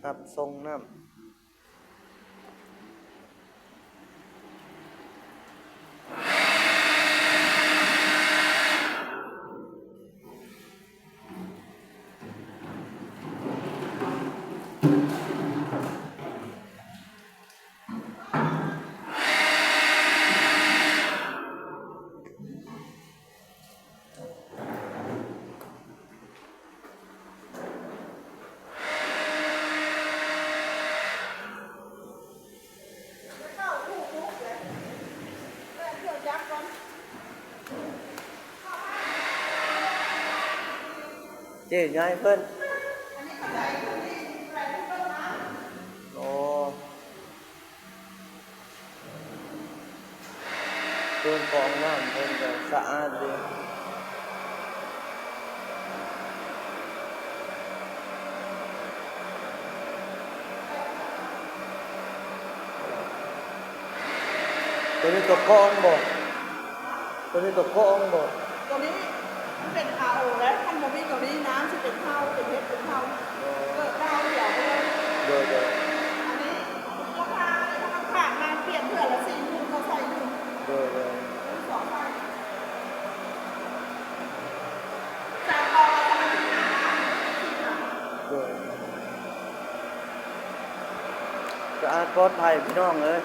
ຮັບສົ່ງນ້ຳ. ເຈ້ ຍ້າຍເພິ່ນ. ອໍ ເຄື່ອງກອງນ້ຳເພິ່ນກໍສະອາດດີ. ຕົວນີ້ຕົວກອງບໍ່? ຕົວນີ້ຕົວກອງບໍ່? ຕົວນີ້ມັນເປັນ ອາໂອ ແລ້ວ ຄັນບໍ່ມີຕົວນີ້ ນ້ຳຊິເປັນເຫົ່າ ເປັນເຫັດ ເປັນເຫົ່າ ເກີດດາວດຽວເລີຍ. ໂດຍໆ ອັນນີ້ລາຄາ ຄັນຂາດມາປ່ຽນເທື່ອລະສີ່ໝື່ນ ເຂົາໃສ່ໜຶ່ງ. ໂດຍໆ ສອງໃສ່ ສາມກອງລະສາມສິບຫ້າ. ໂດຍ ສະອາດປອດໄພ ພີ່ນ້ອງເອີຍ.